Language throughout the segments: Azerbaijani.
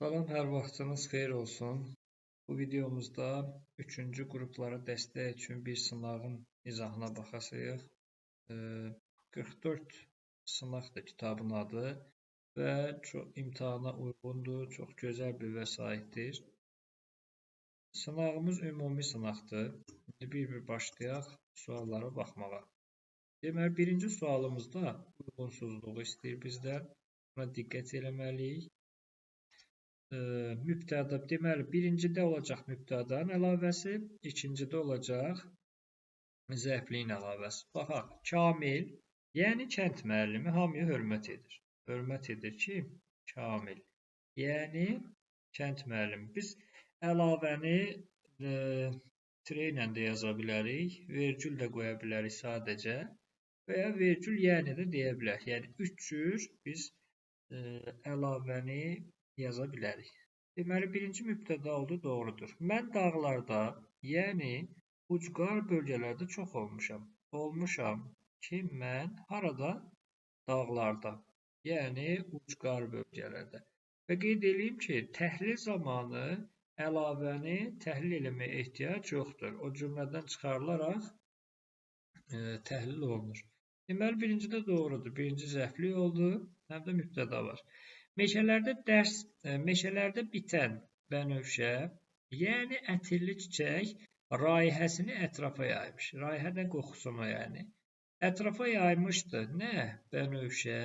Salam, hər vaxtınız xeyir olsun. Bu videomuzda üçüncü qruplara dəstək üçün bir sınağın izahına baxacağıq. 44 sınaqdır kitabın adı və çox imtahana uyğundur, çox gözəl bir vəsaitdir. Sınağımız ümumi sınaqdır. İndi bir-bir başlayaq suallara baxmağa. Deməli, birinci sualımızda uyğunsuzluğu istəyir bizdən. Buna diqqət eləməliyik. Mübtəda, deməli, birincidə olacaq mübtədanın əlavəsi, ikincidə olacaq zərfliyin əlavəsi. Baxaq, Kamil, yəni kənd müəllimi hamıya hörmət edir. Hörmət edir ki, Kamil, yəni kənd müəllimi. Biz əlavəni tire ilə də yaza bilərik, vergül də qoya bilərik sadəcə və ya vergül yəni də deyə bilərik. Yəni, üç cür biz əlavəni yaza bilərik. Deməli, birinci mübtəda oldu, doğrudur. Mən dağlarda, yəni ucqar bölgələrdə çox olmuşam. Olmuşam ki, mən harada? Dağlarda, yəni ucqar bölgələrdə. Və qeyd eləyim ki, təhlil zamanı əlavəni təhlil eləməyə ehtiyac yoxdur. O cümlədən çıxarılaraq təhlil olunur. Deməli, birincidə doğrudur. Birinci zərflik oldu, həm də mübtəda var. Meşələrdə bitən bənövşə, yəni ətirli çiçək raihəsini ətrafa yaymış. Raihə də qoxusunu yəni. Ətrafa yaymışdı. Nə? Bənövşə,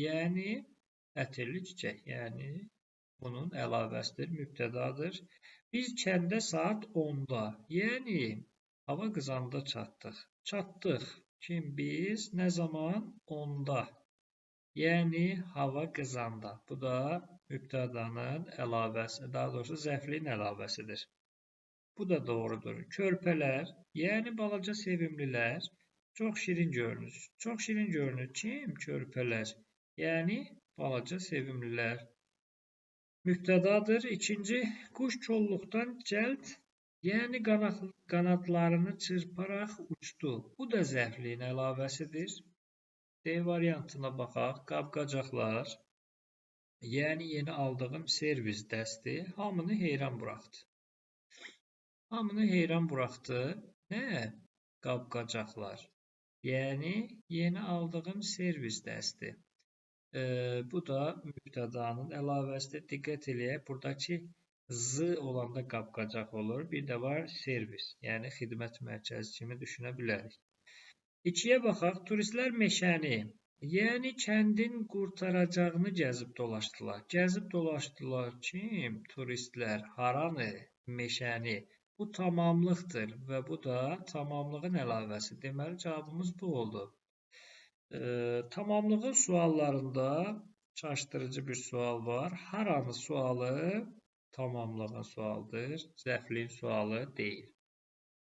yəni ətirli çiçək, yəni bunun əlavəsidir, mübtədadır. Biz kəndə saat 10-da, yəni hava qızanda çatdıq. Çatdıq. Kim biz? Nə zaman? 10-da. Yəni hava qızanda. Bu da mübtədanın əlavəsi, daha doğrusu zərfliyin əlavəsidir. Bu da doğrudur. Körpələr, yəni balaca sevimlilər çox şirin görünür. Çox şirin görünür. Kim? Körpələr, yəni balaca sevimlilər. Mübtədadır. İkinci, quş kolluqdan cəld, yəni qanadlarını çırparaq uçdu. Bu da zərfliyin əlavəsidir. D variantına baxaq. Qab-qacaqlar, yəni yeni aldığım servis dəsti hamını heyran buraxdı. Hamını heyran buraxdı. Nə? Qab-qacaqlar, yəni yeni aldığım servis dəsti. Bu da mübtədanın əlavəsidir. Diqqət eləyək, buradakı Z olanda qab-qacaq olur. Bir də var servis, yəni xidmət mərkəzi kimi düşünə bilərik. İkiyə baxaq, turistlər meşəni, yəni kəndin qurtaracağını gəzib dolaşdılar. Gəzib dolaşdılar kim? Turistlər. Haranı? Meşəni. Bu tamamlıqdır və bu da tamamlığın əlavəsi. Deməli, cavabımız bu oldu. Tamamlığın suallarında çaşdırıcı bir sual var. Haranı sualı tamamlığın sualıdır, zərfliyin sualı deyil.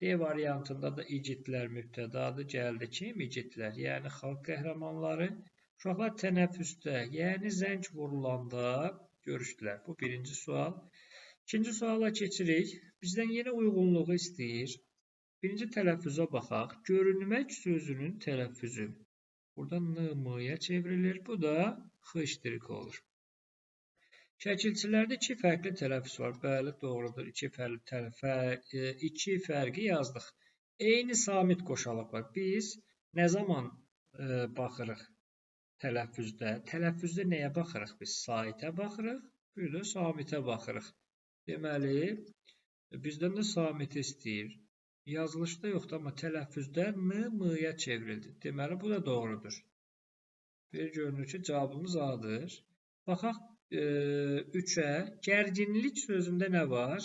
D variantında da igidlər mübtədadır. Gəldi kim? İgidlər, yəni xalq qəhrəmanları. Uşaqlar tənəffüsdə, yəni zəng vurulanda görüşdülər. Bu birinci sual. İkinci suala keçirik. Bizdən yenə uyğunluğu istəyir. Birinci tələffüzə baxaq. Görünmək sözünün tələffüzü. Burada N, M-yə çevrilir. Bu da X iştirik olur. Şəkilçilərdə iki fərqli tələffüz var. Bəli, doğrudur. İki fərqi yazdıq. Eyni samit qoşalaq var. Biz nə zaman baxırıq tələffüzdə? Tələffüzdə nəyə baxırıq biz? Saitə baxırıq, bir də samitə baxırıq. Deməli, bizdən də samiti istəyir. Yazılışda yoxdur, amma tələffüzdə N, M-yə çevrildi. Deməli, bu da doğrudur. Bir görünür ki, cavabımız A-dır. Baxaq 3-ə. Gərginlik sözündə nə var?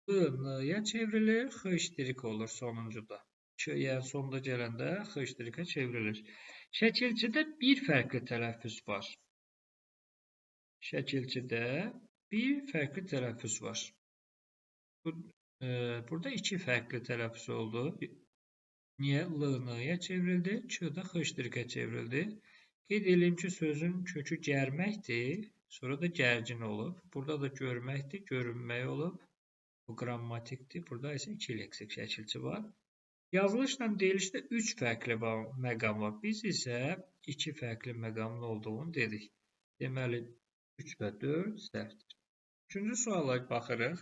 B, N-yə çevrilir, X iştirik olur sonuncuda. Ç, yəni sonda gələndə X iştirikə çevrilir. Şəkilçidə bir fərqli tələffüz var. Şəkilçidə bir fərqli tələffüz var. Burada iki fərqli tələffüz oldu. Niyə? L, N-yə çevrildi, Ç də X iştirikə çevrildi. Qeyd eləyim ki, sözün kökü gərməkdir. Sonra da gərgin olub. Burada da görməkdir, görünmək olub. Bu qrammatikdir. Burada isə iki leksik şəkilçi var. Yazılışla deyilişdə üç fərqli məqam var. Biz isə iki fərqli məqamın olduğunu dedik. Deməli, 3 və 4 səhvdir. Üçüncü suala baxırıq.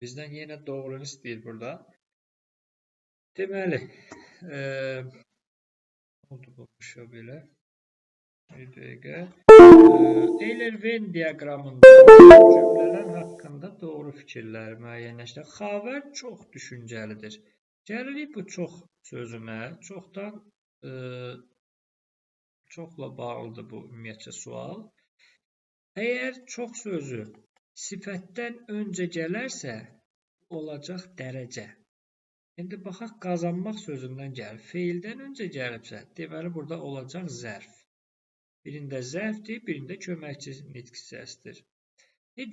Bizdən yenə doğrunu istəyir burada. Deməli, oldu bu işə belə. Bir dəqiqə. Euler-Venn diaqramında cümlələr haqqında doğru fikirləri müəyyənləşdirir. Xavər çox düşüncəlidir. Gəlirik bu çox sözünə. Çoxdan çoxla bağlıdır bu ümumiyyətcə sual. Əgər çox sözü sifətdən öncə gələrsə, olacaq dərəcə. İndi baxaq, qazanmaq sözündən gəlir. Feildən öncə gəlibsə, deməli burada olacaq zərf. Birində zərfdir, birində köməkçi nitq hissəsidir.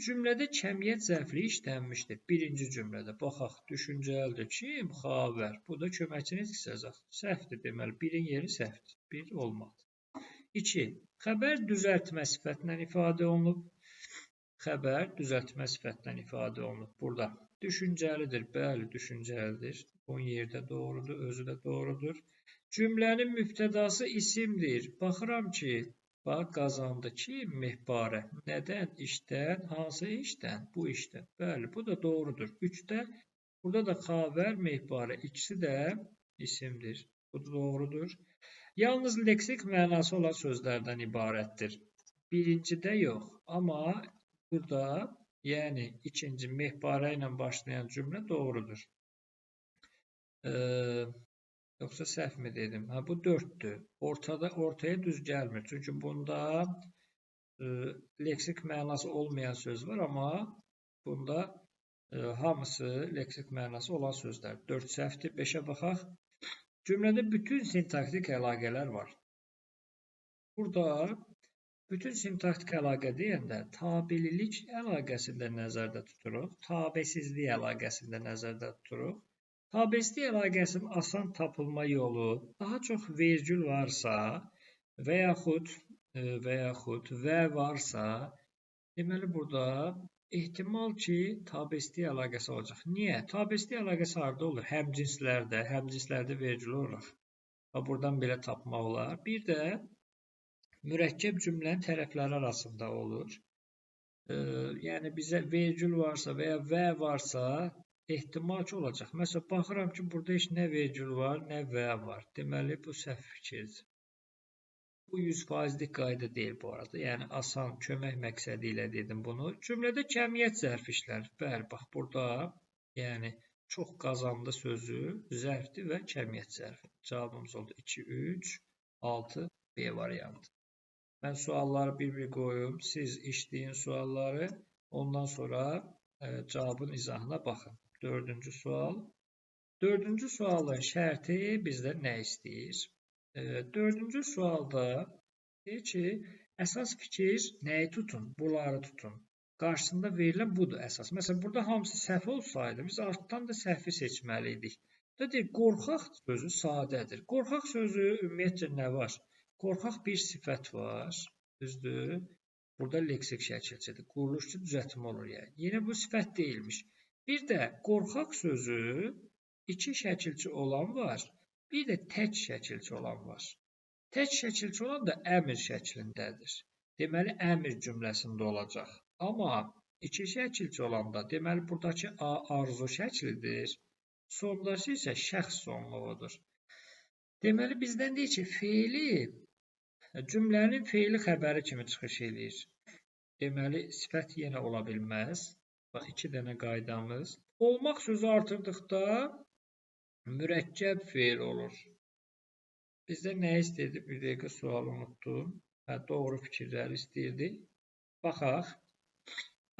Cümlədə kəmiyyət zərfliyi işlənmişdir. Birinci cümlədə baxaq, düşüncəlidir. Kim? Xavər. Bu da köməkçi nitq hissəsi. Səhvdir, deməli, birin yeri səhvdir. Bir olmadı. 2. Xəbər düzəltmə sifətindən ifadə olunub. Xəbər düzəltmə sifətindən ifadə olunub. Burada düşüncəlidir. Bəli, düşüncəlidir. Bunun yerdə doğrudur, özü də doğrudur. Cümlənin mübtədası isimdir. Baxıram ki, bax, qazandı ki, mehbarə. Nədən? İşdən. Hansı işdən? Bu işdən. Bəli, bu da doğrudur. 3-də, burada da xavər, mehbarə. İkisi də isimdir. Bu da doğrudur. Yalnız leksik mənası olan sözlərdən ibarətdir. Birincidə yox, amma burada, yəni ikinci mehbarə ilə başlayan cümlə doğrudur. Yoxsa səhvmi dedim? Ha, bu 4-dür. Ortaya düz gəlmir. Çünki bunda leksik mənası olmayan söz var, amma bunda hamısı leksik mənası olan sözlər. 4 səhvdir. 5-ə baxaq. Cümlədə bütün sintaktik əlaqələr var. Burada bütün sintaktik əlaqə deyəndə tabelilik əlaqəsini də nəzərdə tuturuq, tabesizlik əlaqəsini də nəzərdə tuturuq. Tabesizlik əlaqəsinin asan tapılma yolu daha çox vergül varsa və yaxud və varsa, deməli burada ehtimal ki, tabesizlik əlaqəsi olacaq. Niyə? Tabesizlik əlaqəsi harada olur? Həmcinslərdə, həmcinslərdə vergül olur. Buradan belə tapmaq olar. Bir də mürəkkəb cümlənin tərəfləri arasında olur. Yəni bizə vergül varsa və ya və varsa ehtimal ki olacaq. Məsələn, baxıram ki, burada heç nə vergül var, nə və var. Deməli, bu səhv fikirdir. Bu 100%lik qayda deyil bu arada. Yəni, asan kömək məqsədi ilə dedim bunu. Cümlədə kəmiyyət zərfi işlənir. Bəli, bax burada, yəni çox qazandı sözü zərfdir və kəmiyyət zərfi. Cavabımız oldu 2, 3, 6, B variantı. Mən sualları bir-bir qoyum. Siz işləyin sualları. Ondan sonra cavabın izahına baxın. Dördüncü sual. Dördüncü sualın şərti bizdən nə istəyir? Dördüncü sualda deyir ki, əsas fikir nəyi tutun? Bunları tutun. Qarşısında verilən budur əsas. Məsələn, burada hamısı səhv olsaydı, biz altdan da səhvi seçməli idik. Da deyir, qorxaq sözü sadədir. Qorxaq sözü ümumiyyətcə nə var? Qorxaq bir sifət var, düzdür? Burada leksik şəkilçidir. Quruluşçu düzəltmə olur yəni. Yenə bu sifət deyilmiş. Bir də qorxaq sözü iki şəkilçi olan var, bir də tək şəkilçi olan var. Tək şəkilçi olan da əmr şəklindədir. Deməli, əmr cümləsində olacaq. Amma iki şəkilçi olanda, deməli, buradakı A arzu şəklidir, sondakı isə şəxs sonluğudur. Deməli, bizdən deyir ki, feili, cümlənin feili xəbəri kimi çıxış eləyir. Deməli, sifət yenə ola bilməz. Bax, iki dənə qaydamız. Olmaq sözü artırdıqda mürəkkəb feil olur. Bizdə nə istəyirdi? Bir dəqiqə sualı unutdum. Hə, doğru fikirləri istəyirdi. Baxaq.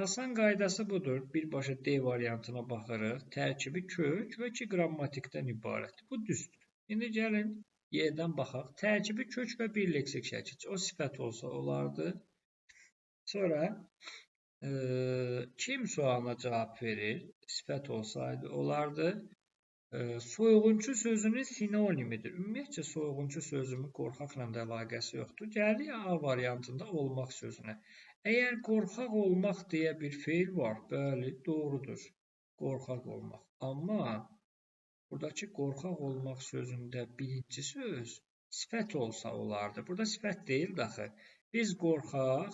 Asan qaydası budur. Birbaşa D variantına baxırıq. Tərkibi kök və 2 qrammatikdən ibarətdir. Bu düzdür. İndi gəlin Y-dən baxaq. Tərkibi kök və bir leksik şəkilçi. O sifət olsa olardı. Sonra kim sualına cavab verir? Sifət olsaydı olardı. Soyğunçu sözünün sinonimidir. Ümumiyyətcə, soyğunçu sözünün qorxaqla da əlaqəsi yoxdur. Gəlirik A variantında olmaq sözünə. Əgər qorxaq olmaq deyə bir feil var, bəli, doğrudur. Qorxaq olmaq. Amma buradakı qorxaq olmaq sözündə birinci söz sifət olsa olardı. Burada sifət deyildi axı. Biz qorxaq